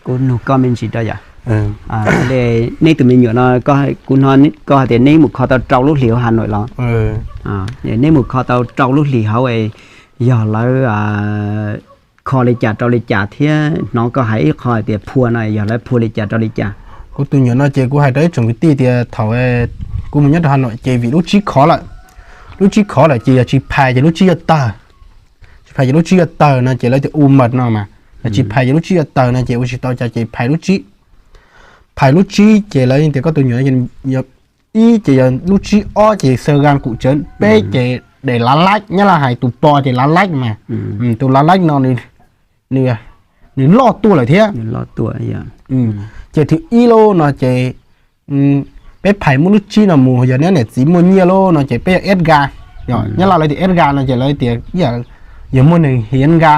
Kuv nug koj me ntsis rau yom. Neb tus me nyuam no, kuv hnov koj hais tias neb mus kho tau rau lub hlis hauv Hav Noim los? Neb mus kho tau rau lub hlis hauv, yog lawv kho li cas rau li cas thiab hnov koj hais ib qho hais tias phua no yog lawv phua li cas rau li cas? Kuv tus nyuam no ces kuv hais rau ib tsoom kwv tij tias thaum kuv mus nyob rau Hav Noim ces vim lub tsib khov lawm, lub tsib khov lawm ces yog tsis phais ces lub tsib yuav tawg, tsis phais ces lub tsib yuav tawg no ces lawv tias u mawm no mas, yog tsis phais ces lub tsib yuav tawg no ces ua tsis tau cas ces phais lub tsib, phais lub tsib ces lawv tias koj tus nyuam ib ces yog lub tsib ob ces xaw gan kum tsawv, peb ces daim lav laib, Nyab Laj hais tus po ces lav laib mas, tus lav laib no nws loj tuaj lawm thiab. Ces thib ib lub no ces peb phais muab lub tsib no mus, yog neb niam txiv muaj nyiaj lub no ces peb yuav eb ga. Nyab Laj lawv tias eb ga no ces lawv tias yog muaj neeg hiav ga,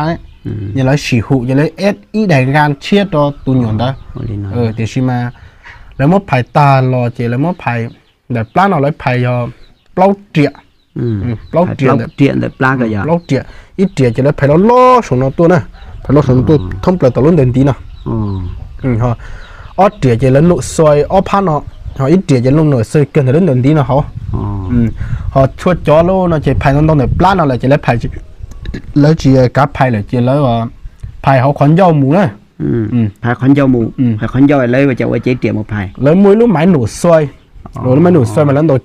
yog lawv sim hum ces lawv eb ib daim ga tshiab rau tus nyuam ntawd. Tiam sis mas lawv muab phais tag los ces lawv muab phais, ntawm plab no lawv phais yog plaub riam, plaub riam ntawm plab, plaub riam, ib riam ces lawv phais loj loj saum no tuaj na, phais loj saum no tuaj thoob plaws tom lub ntawd ntiv no. Ob riam ces lawv num xoi ob phab no, ho ib riam ces lawv num xoi kawg ntawm lub ntawd ntiv no hauv. Ho tshuav cov lub no ces phais ntau ntau ntawm plab no lawm ces lawv phais, lawv tsis kav phais lawm ces lawv phais hauv qhov ncauj mus na. Phais qhov ncauj mus, phais qhov ncauj lawv ua cas ua cev riam mus phais? Lawv muaj ib lub maiv num xoi, lub maiv num xoi mas lawv ntaus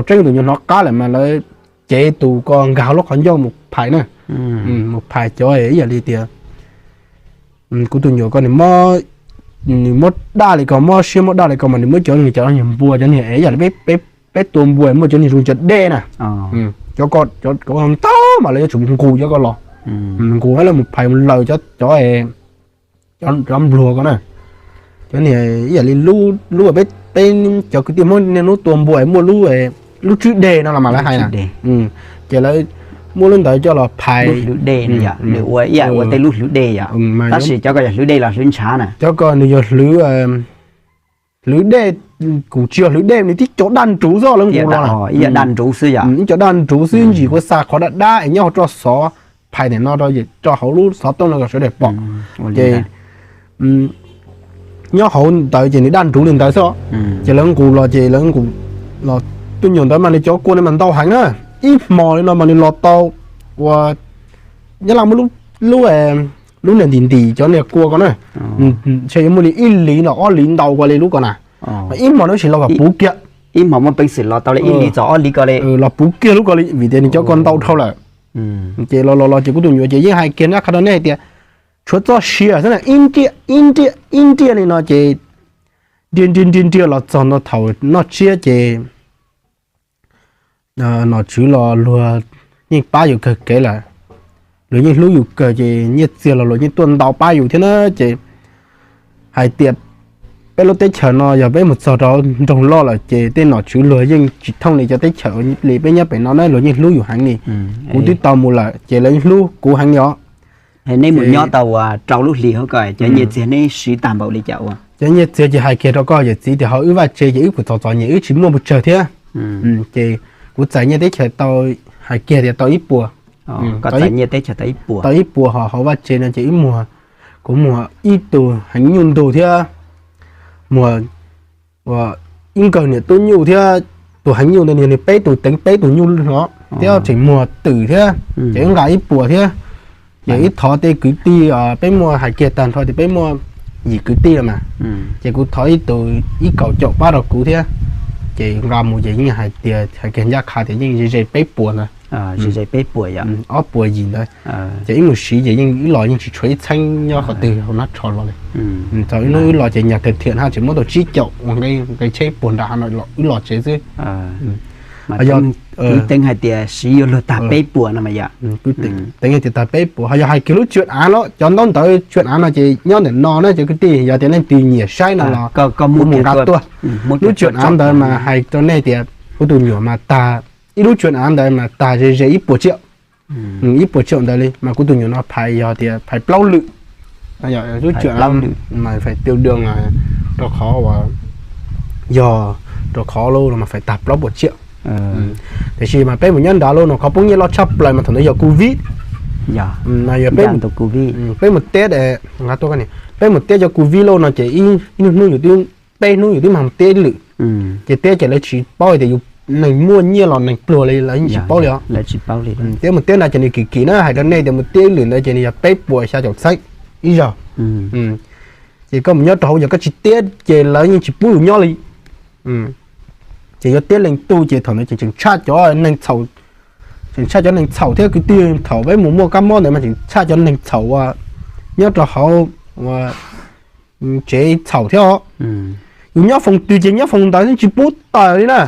tseeb tus nyuag hnov qab lawm mas lawv cev tus ko nkag hauv lub qhov ncauj mus phais na. Mus phais cov ib yam li tias kuv tus nyuam ko nws muab daj li ko, muab siab muab daj li ko mas nws muab cov, cov niag npua, cov niag es ib yam li peb tua npua muaj cov niag zoo cov dej na, cov ko ntau mas lawv yuav tsum mus nqus cov ko los, nqus lawv mus phais mus laws cov, cov npluag ko na. Cov niag ib yam li lub, lub peb, peb cov kwv tij Hmoob niaj hnub tua npua muaj lub, lub tswb deg no los mas lawv hais na. Ces lawv muab lub ntawd coj los phais. Lub hlwv dej no yom, nws ua ib yam ua tej lub hlwv dej yom, tab sis cov ko yog hlwv dej los hlwv ntshav na? Cov ko nws yog hlwv, hlwv dej, kuj tsis yog hlwv dej, nws tib co daj nruv xwb lawv nqus los. Ib co daj nruv xwb yom, ib co daj nruv xwb, ntsis kuv xa qhov daj daj es nyob hauv roj xov, phais ntawm no rau, rau hauv lub xov tooj no kom sawv daws pom. Ces nyob hauv ntawd ces nws daj nruv li ntawd xwb. Ces lawv nqus los ces lawv nqus los, tus nyuam ntawd mas nws cov kua no mas ntau heev na, ib hmos li no mas nws los tau ua, Nyab Laj muab lub, lub niag ntim ntim cov niag kua ko na, ntshe yuav muaj li ib li no ob li ntau kua li lub ko na. Ib hmos no tab sis los kom puv kiag, ib hmos muaj peev xwm los tau li ib li txog ob li ko li, los puv kiag lub ko li vim tias nws cov ko ntau dhau lawm. Ces los los los ces kuv tus nyuam ces yeej hais kiag nyob qha rau nej hais tias tshuav txoj sia xwb na, ib nriaj ib nriaj ib nriaj li no ces nriaj nriaj nriaj nriaj los txog ntua thaum noj tsiab ces nom tswv los luag yeej pab yus kawg kev lawm, luag yeej hlub yus kawg ces nyiaj txiag los luag yeej tuaj ntau pab yus thiab na. Ces hais tias peb lub teb chaws no yog peb mus txog rau nroog loj lawm ces tej nom tswv luag yeej tsis thooj li cov teb chaws li peb nyob pem no na, luag yeej hlub yus heev li. Kuv twb tau mus lawm ces lawv yeej hlub kuv heev li os. Neb mus nyob tau ua rau lub hlis hauv ko cov nyiaj txiag neb siv tag npaum li cas ua? Cov nyiaj txiag ces hais kiag rau koj yawm txiv tias hauv wb vaj tse ces wb kuj txom txom nyem wb tsis muaj pes tsawg thiab. Ces kuv txais nyiaj teb chaws tau, hais kiag tias tau ib puas, tau ib puas ho hauv vaj tse no ces wb muag, kuv muag ib tug heev nyuj ntug thiab muag ib nkawg niam tub nyuj thiab, tus heev nyuj ntawd nws peb tus teev peb tus nyuj no thiab tseem muag twm thiab, ces wb nqa ib puas thiab. Ces wb thov tej kwv tij, peb muaj hais kiag tag nrho tias peb muaj yim kwv tij los mas, ces kuv thov ib tug ib kaum caum pab rau kuv thiab. Ces nqa mus ces yeej hais tias hais kiag ncaj qha tias yeej ze ze peb puas ntawd, ze ze peb puas yom, ob puas yim ntawd. Ces wb mus siv ces yeej wb los yeej tsis tshuav ib txheeb nyob qhov twg hauv nab tsho los li. Thaum wb hnub wb los ces nyuag thiam thiam na tseem muab tau tsib caum ua nqe tsheb puag nram hav no wb los tsev xwb. Yog teev hais tias siv yuav luag tag peb puas no mas yom, teev hais tias tag peb puas. Ho yog hais kiag lub tswv av los cov ntaub ntawv tswv av no ces nyob ntawm no na cov kwv tij, yog tias leej twg nyiam saib no los kuv mus nqa tuaj. Lub tswv av ntawd mas hais rau nej tias kuv tus nyuam mas tag, ib lub tswv av ntawd mas tag ze ze ib puas tsiaj, ib puas tsiaj ntawd li. Mas kuv tus nyuam no phais yog tias phais plaub lwm, lub tswv av mas phais tiêu đường rau qhov uas yog rau qhov lub mas phais tag plaub puas tsiaj. Tiam sis mas peb mus nyob nrad lub no qhov poob nyiaj loj tshaj plaws mas thaum ntawd yog covid. Yog peb mus teb, nqa tuaj, peb mus tiab cov covid lauj no ces ib hnub yus twb, peb hnub yus twb mag mus tiab ib lwm. Ces tiab ces lawv tsis paub hais tias yus neeg muaj nyiaj los neeg pluag li lawv yeej tsis paub li os. Tiab mus tiab ntawd ces nws kim kim na, hais rau nej tias mus tiab ib lwm ntawd ces nws yog peb puas xya caum txheeb ib zaug. Ces koj mus nyob rau hauv yog koj tsis tiab ces lawv yeej tsis pub yus nyob li. Ces yuav tiab leej twg ces thaum ntawd ces tseem tshaj cov neeg txhaum, tseem tshaj cov neeg txhaum thiab kwv tij. Thaum peb mus muaj kab mob ntawd mas tseem tshaj cov neeg txhaum uas nyob rau hauv tsev txhaum thiab os. Yus nyob foos twg ces nyob foos ntawd tsis pub tawm li na.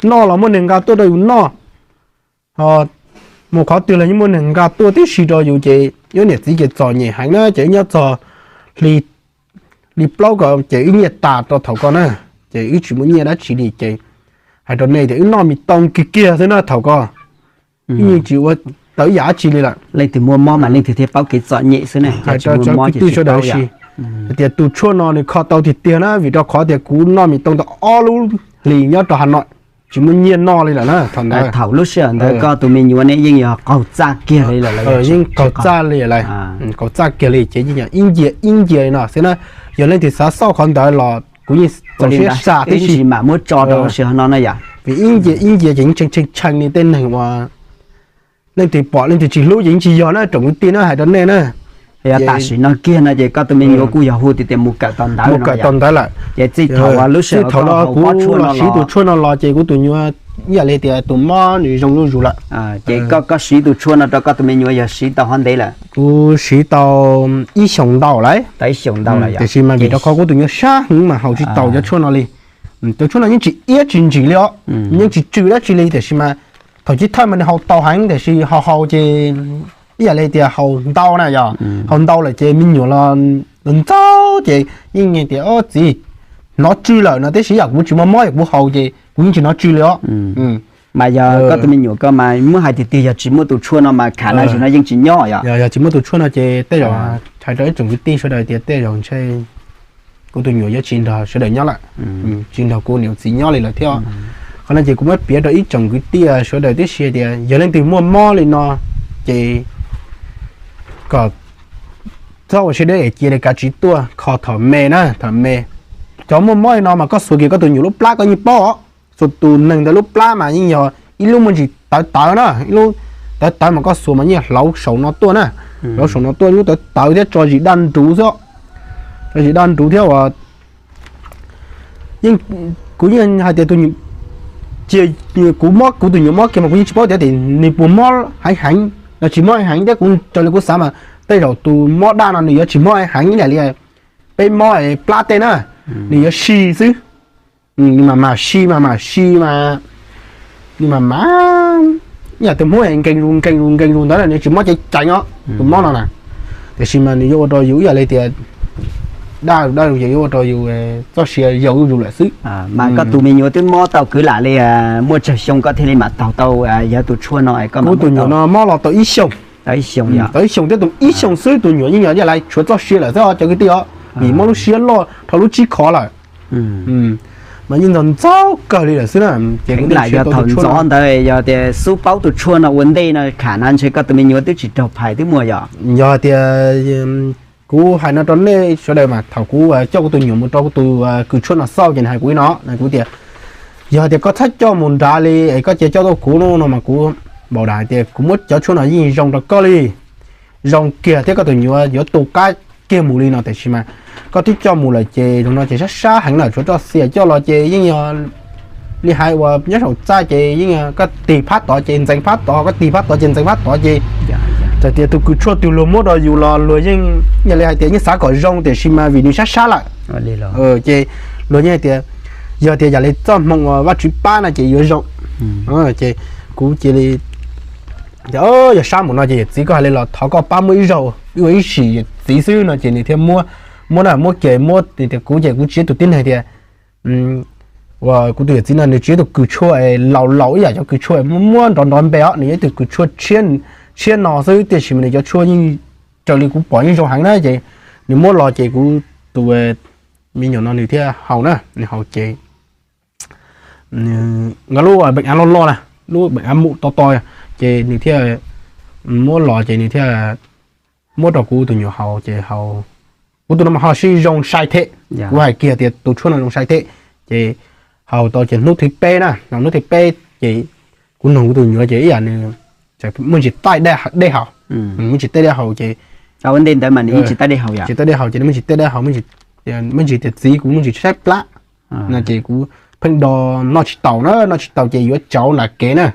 Noj los muaj neeg nqa tuaj rau yus noj, ho mus qhov twg los yeej muaj neeg nqa tuaj tib si rau yus ces wb niam txiv ces txom nyem heev na ces wb nyob txog hli plaub ko ces wb nyiaj tas rau thaum ko na, ces wb tsis muaj nyiaj dab tsi li ces hais rau nej tias wb noj mis tooj kiag kiag xwb na thaum ko. Wb yeej tsis ua tau ib yam dab tsi li lawm. Leej twg muaj mob mas leej twg thiaj paub kev txom nyem xwb na. Hais rau cov kwv tij sawv daws si hais tias tus tshuaj no nws kho tau tiag tiag na, vim rau qhov tias kuv noj mis tooj tau ob lub hlis nyob rau Hav Noim tsis muaj nyiaj noj li lawm na thaum ntawd. Thaum lub sij hawm ntawd koj tus me nyuam ne yeej yog qaug txaj kiag li lawm, yeej qaug txaj li lawm, qaug txaj kiag li ces yeej yog ib ncia ib ncia li no xwb na. Yog leej twg xav xauj qhov ntawd los kuv yeej txaus siab sam tib si mam muab tso rau hauv no na yom. Vim ib ncia ib ncia ces yeej tshee tshee li tej neeg uas leej twg pom leej twg tsis hlub ces yeej tsis yog na tsoom kwv tij na, hais rau nej na. Yog tam sim no kiag no ces koj tus me nyuam kuj yog hu tias tias mus kawm tau ntawv, mus kawm tau ntawv lawm. Ces txij thaum lub sij hawm thaum no kuv los siv tus tshuaj no los ces kuv tus nyuam ib yam li tias tus mob nws zoo zuj zus lawm. Ces koj, koj siv tus tshuaj no rau koj tus me nyuam yog siv tau hov ntev lawm? Kuv siv tau ib xyoos ntau lawm. Tiam sis mas vim rau qhov kuv tus nyuam sab heev mas haus tsis tau cov tshuaj no li. Cov tshuaj no yeej tsis iab tsis ntsim li os, yeej tsis tsw dab tsi li tiam sis mas thaum chiv thawj mas nws haus tau heev tiam sis haus haus ces ib yam li tias haus ntau na yom, haus ntau lawm ces me nyuam los ntxaug ces yeej tias txiv, hnov tsw lawm no tiam sis yam kuv tsis muaj mob yam kuv haus ces kuv yeej tsis hnov tsw li os. Mas yog koj tus me nyuam ko mas muab hais tiag tiag yog tsis muaj tus tshuaj no mas kham na sim no yeej tsis nyob yom. Yog tsis muaj tus tshuaj no ces tej zaum hais rau ib tsoom kwv tij sawv daws tias tej zaum ntshe kuv tus nyuam yuav tsis nrog sawv daws nyob lawm, tsis nrog kuv niam txiv nyob li lawm thiab. Qhov no ces kuv muab piav rau ib tsoom kwv tij sawv daws tib si tias yog leej twg muaj mob li no ces kom txhob ua siab deb es cia li kav tsij tuaj kho thaum me na, thaum me. Cov muaj mob li no mas koj xuas kiag koj tus nyuam lub plab koj yeej paub os. Xuas tus neeg ntawd lub plab mas yeej yog ib lub muaj ntsis tawv tawv na, ib lub tawv tawv mas koj xuas mas yeej hlauv saum no tuaj na, hlauv saum no tuaj lub tawv tawv thiab tso zis daj nruv xwb, tso zis daj nruv thiab uas yeej, kuv yeej hais tias tus, cia kuv mob, kuv tus nyuam mob kiag mas kuv yeej tsis paub tias nws puas mob heev heev los tsis mob heev heev thiab kuv raws li kuv xav mas tej zaum tus mob daj no nws yuav tsis mob heev ib yam li peb mob plab tej na, nws yuav si xwb. Nws mas mam si mas mam si mas, nws mas mam, yam tus hmoob nkees zus nkees zus nkees zus ntawd na nws tsis mob ceev ceev os tus mob no na. Tiam sis mas nws yuav ua rau yus ib yam li tias daj daj ces yuav ua rau yus txoj sia yau zuj zus lawm xwb. Mas koj tus me nyuam twb mob tau kwv lam li muaj tsawg xyoo koj thiaj li mam taug tau yog tus tshuaj no? Kuv tus nyuam no mob los tau ib xyoos, tau ib xyoos thiab tus ib xyoos xwb tus nyuam yeej yog ib yam li tshuav txoj sia lawm xwb os cov kwv tij os, vim mob lub siab loj dhau lub tsib khov lawm. Mas yeej ntxaug ntxaug kawg li lawm xwb na. Ces kuv lam yog thaum ntxov ntawd yog tias xub paub tus tshuaj no ua ntej no kham na ntshe koj tus me nyuam twb tsis raug phais twb muaj yom. Yog tias kuv hais no rau nej sawv daws mas thaum kuv coj kuv tus nyuam mus rau kuv tus kws tshuaj no xauj ces nws hais kuv li no, kuv tias yog tias koj txhob coj mus nrad li es koj cia coj tuaj kuv no mas kuv npau dam hais tias kuv muab cov tshuaj no yeej zoo rau koj li, zoo kiag thiab koj tus nyuam yuav tu qab kiag mus li no tiam sis mas koj twb coj mus lawm ces zoo no ces sab sab heev lawm tshuav txoj sia coj los ces yeej yog li hais uas nyob saum txaj ces yeej koj tig phab tod ces ntxeev phab tod, koj tig phab tod ces ntxeev phab tod ces txawm tias tus kws tshuaj twg luag muab rau yus los luag yeej yog li hais tias yeej xav kom zoo tiam sis mas vim nws sab sab lawm ces luag yeej hais tias yog tias yam li txoj hmoo uas Vajtswv pab no ces yuav zoo. Ces kuv cia li tias yog sab mus no ces yawm txiv koj hais li los thov koj pab muab ib zaug ib ua ib sim yawm txiv xwb no ces nws thiaj muab, muab na muab ces muab tias kuv ces kuv tsis yog tus tib neeg tias uas kuv tus yawm txiv no nws tsis yog tus kws tshuaj laus laus ib yam cov kws tshuaj muab nrov nrov npe os, nws yog ib tug kws tshuaj tshiab no xwb tiam sis mas nws cov tshuaj yeej raws li kuv pom yeej zoo heev na ces nws muab los ces kuv tus me nyuam no nws thiaj haus na, nws haus ces nkawd lub beem av loj loj na, lub beem av mum to to ces nws thiaj muab los ces nws thiaj muab rau kuv tus nyuam haus ces haus kuv tus no mas ho sib zoo sai thiab. Kuv hais kiag tias tus tshuaj no zoo sai thiab. Ces haus tau ces hnub thib peb na, hnub thib peb ces kuv nug kuv tus nyuam ces ib yam nws muaj ntsis taij dej haus, muaj ntsis taij dej haus ces, ntawd mas tsis taij dej haus ces muaj ntsis taij dej haus, muaj ntsis tias txiv kuv muaj ntsis tshaib plab no ces kuv pheej do, noj tsis taus na, noj tsis taus ces yuav tsau nram kev na,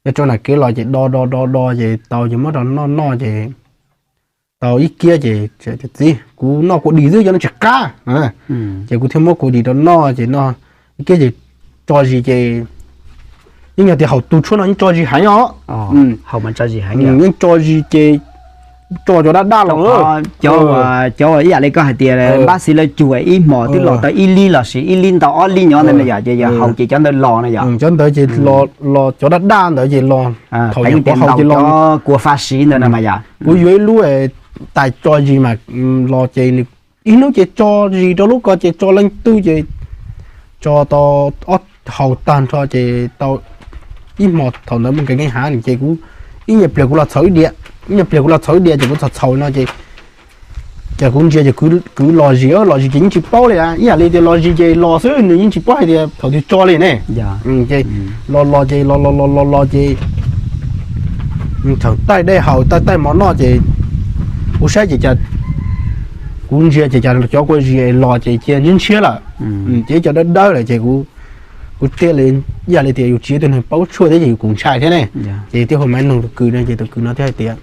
yuav tsau nram kev los ces do do do do ces tau ces muab rau noj noj ces tau ib kiab ces tias txiv kuv noj kua dis xwb cov no tsis qab. Ces kuv thiaj muab kua dis rau noj ces noj ib kiab ces tso zis ces yeej yog tias haus tus tshuaj no yeej tso zis heev os. Yeej tso zis ces tso cov daj daj los, cov ib yam li koj hais tias npab xis lawv cuag ib hmos twb los tau ib lib los sis ib lib ntau ob lib nyob ntawd na yom, ces yog haus ces cov ntawd los na yom. Cov ntawd ces los cov daj daj ntawd ces los thaum yog kuv haus ces los kua faj siv ntawd na mas yom. Kuv yuav ib lub tais tso zis mas los ces nws ib hnub ces tso zis rau lub ko ces tso leej twg ces tso tau ob haus tag nrho ces tau ib hmos thaum ntawd mus nkees nkees hav ces kuv ib nyuag pliag kuv los txhaum ib diav, ib nyuag pliag kuv los txhaum ib diav ces kuv txhaum txhaum no ces ces kuv ntsia ces kwv los zis, los zis ces yeej tsis paub li, ib yam li tias los zis ces los xwb, nws yeej tsis paub hais tias thaum twg tso li ne. Ces los los ces los los los los los ces thaum taij dej haus taij taij mov noj ces kuv saib ces cas, kuv ntsia ces cas cov kua zis los ces cia ntshiab ntshiab lawm, ces cov dawb dawb lawm ces kuv, kuv thiaj li, ib yam li tias yus tsis yog tus neeg paub tshuaj thiab ces yus kuj ntshai thiab ne, ces thiaj hu maiv noog tus kwv no ces tus kwv no thiaj hais tias,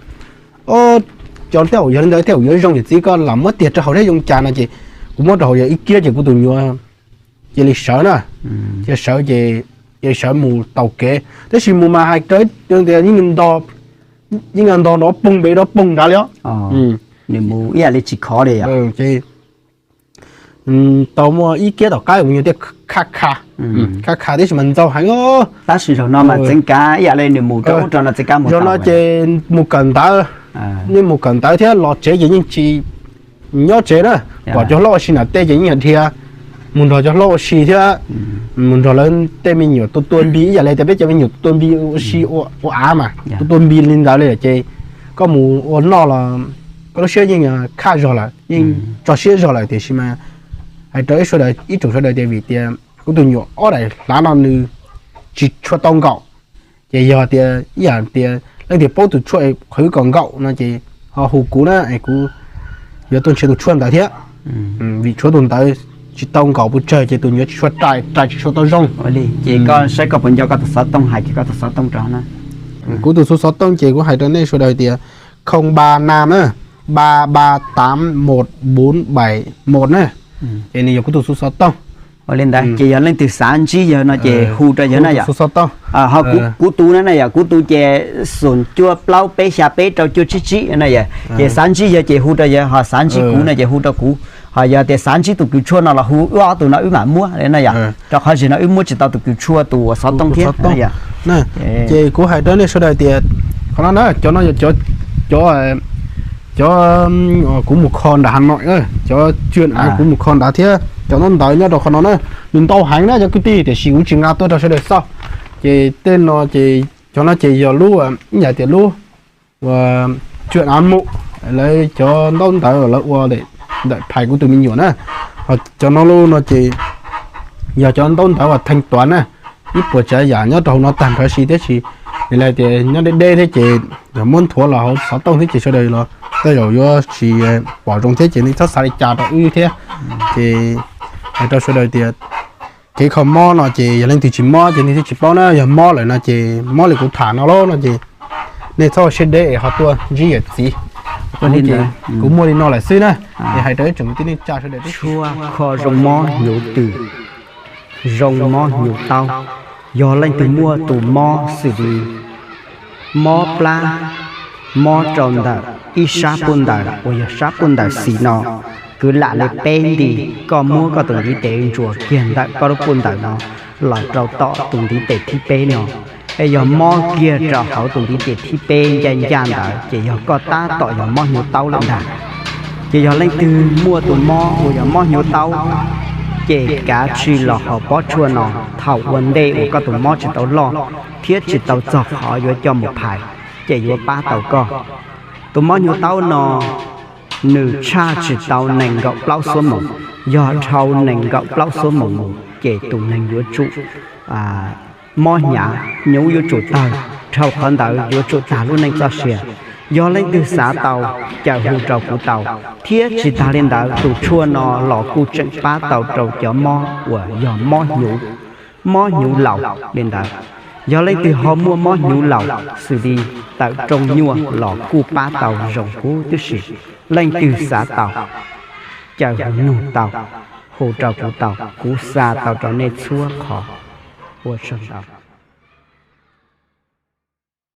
o, cov tej zaum yog li ntawd tej zaum yuav zoo ces txiv koj lam muab tiag rau haus thiab zoo cas no ces kuv muab rau haus yog ib kiab ces kuv tus nyuam cia li sawv na, cia li sawv ces, cia li sawv mus taug kev tab sis mus mas hais raws tias yeej ntog nrov poog npe nrov poog nrad li os. Nws mus ib yam li tsis khov li os. Tau muaj ib kiab tom qab kuv nyuam thiaj kha kha, kha kha tab sis mas ntxaug heev os. Tab sis zaum no mas txeev kav ib yam li nws mus rau ub rau no txeev kav mus zaum no ces mus kawm ntawv, yeej mus kawm ntawv thiab los tsev ces yeej tsis nyob tsev na, pom cov hlob ua si nram tej ces yeej dhia mus nrog cov hlob ua si thiab mus nrog lawv tej me nyuam tua tua npi ib yam li tias peb cov me nyuam tua tua npi ua si ua av mas tua tua npi li ntawd li ces koj mus ua noj los koj lub siab yeej khaj zog lawm, yeej tso siab zog lawm tiam sis mas hais rau ib sawv daws, ib tsoom sawv daws tias vim tias kuv tus nyuam ob daim hlav no nws tsis tshua tau nkaum, ces yog tias ib yam tias leej twg paub tus tshuaj qhwv kom nkaum no ces ho hu kuv na es kuv yuav tuaj nrhiav tus tshuaj ntawd thiab. Vim tshuav tus ntawd tsis tau nkaum pes tsawg ces tus nyuam tsis tshua rais, rais tsis tshua tau zoo. Ces koj saib koj puas nco koj tus xov tooj, hais kiag koj tus xov tooj rau na. Kuv tus xov tooj ces kuv hais rau nej sawv daws tias không ba năm na, ba ba tám một bốn bảy một na, ces nws yog kuv tus xov tooj. Ua li ntawd ces yog leej twg xav ntsib yawg no ces hu rau yawg na yom. Kuv tus na na yom, kuv tus ces xoom cuaj plaub peb xya peb rau cuaj tsib tsib na yom. Ces xav ntsib yawg ces hu rau yawg, ho xav ntsib kuv no ces hu rau kuv, ho yog tias xav ntsib tus kws tshuaj no los hu wb ob tug no wb mam muab na yom, rau qhov zaum no wb muab tsis tau tus kws tshuaj tus uas xov tooj thiab. Ces kuv hais rau nej sawv daws tias qhov no na, cov no yog cov, cov kuv mus kho nram Hà Nội, cov chuyên án kuv mus kho nrad thiab cov ntaub ntawv nyob rau qhov no na, nws ntau heev na cov kwv tij tiam sis kuv tsis nqa tuaj rau sawv daws xauj. Ces tej no ces cov no ces yog lub, ib yam tias lub chuyên án mus, lawv cov ntaub ntawv lawv ua ntawm phais kuv tus me nyuam na. Ho cov no lub no ces yog cov ntaub ntawv uas thanh toán na, ib puas tsav yam nyob rau hauv no tag nrho si thiab si, vim li tias nyob deb deb thiab ces yog muab nthuav los hauv xov tooj thiab ces sawv daws los tej zaum yuav tsis pom zoo thiab ces nej txhob xav li cas rau wb thiab. Ces hais rau sawv daws tias kev kho mob no ces yog leej twg tsis mob ces nej thiaj tsis paub na, yog mob lawm no ces mob li kuv tham no lauj no ces nej txhob ua siab deb es ho tuaj ntsib yawm txiv. Kuv muaj li no lawm xwb na, es hais rau ib tsoom kwv tij neej tsa sawv daws, tshuaj kho zoo mob hnyuv twm, zoo mob hnyuv taub. Yog leej twg muaj tus mob xws li mob plab, mob rau ntawm ib sab puj ntawd uas yog sab puj ntawd xis no, kwv lam li peb nti, koj muab koj tus ntiv tes ntsuas kiag ntawm koj lub puj ntawd no los rau tom tus ntiv tes thib peb no, es yog mob kiag rau hauv tus ntiv tes thib peb ncaj ncaj ntawd ces yog koj tab tom yog mob hnyuv taub lawm ntag. Ces yog leej twg muaj tus mob uas yog mob hnyuv taub, ces kav tsij los haus pob tshuaj no thaum ua ntej uas koj tus mob tsis tau loj thiab tsis tau txog qhov yuav coj mus phais, ces yuav pab tau koj. Tus mob hnyuv taub no nws tshaj tsis tau nees nkaum plaub xuab moos. Yog dhau nees nkaum plaub xuab moos mus ces tus neeg yuav tsum mob hnyav, hnyuv yuav tsum tawg, dhau qhov ntawd yuav tsum tag lub neej txoj sia. Yog leej twg xav tau, caw hu rau kuv tau. Thiab tsis tas li ntawd, tus tshuaj no los kuj tseem pab tau rau cov mob uas yog mob hnyuv, mob hnyuv laus li ntawd. Yog leej twg ho muaj mob hnyuv laus xws li tawm rooj nyuaj los kuj pab tau zoo huv tib si. Leej twg xav tau, caw hu nug tau, hu rau kuv tau, kuv xa tau rau nej txhua qhov. Ua tsaug ntau.